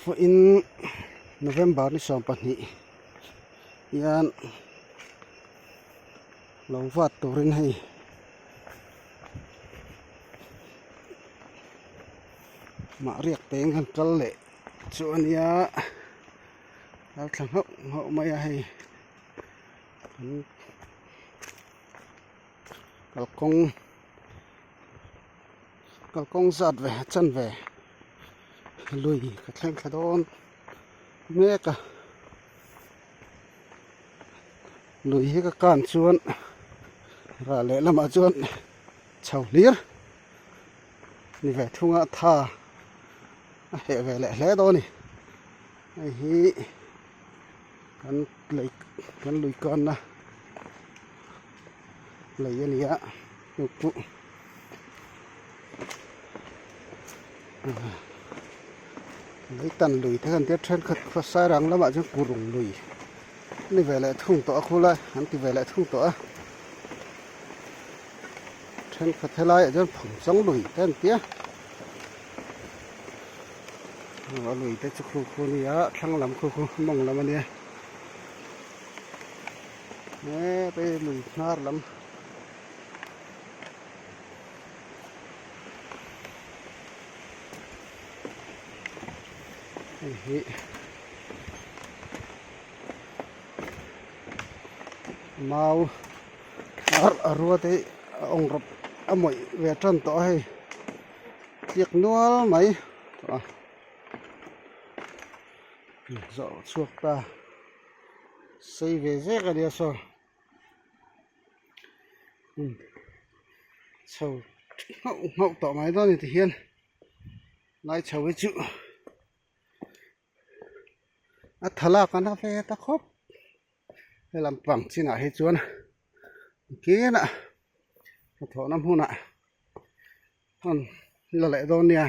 Vawiin November ni 12 hian lo vat turin hei mah riak peng han kal leh chu a nia kal thla nghauh nghauh mai a hei kalkawng kalkawng zat ve chan ve lui ka thleng thla dawn mek a lui hi ka kan chuan rah leh lamah chuan chho hlir ni ve thung a tha a heh ve leh hle dawn a ni hei hi kan lei kan lui kanna lei a ni a hnuk pawh lei tan lui te kan tia thenkhat khaw sairang lamah chuan kurung lui a ni ve leh thung tawh a khulai an ti ve leh thung tawh a thenkhat helaiah chuan phungchang lui te an tia a lui te chu khu khu a ni a thlang lam khu khu mawng lam a nia he lui hnar lam. Hei hi mau a rua te hi a awng rawp a mawih ve tan tawh a hei tliak nual mai a zawh chhuak ta sei ve zek a nia saw. Chho nghauh nghauh tawh mai dawn a ni tihian lai chho hi chu a tha lak a na ve ta khawp he lampang chinah hi chuan kinah hnathawhna hmunah hman la leh dawn nia.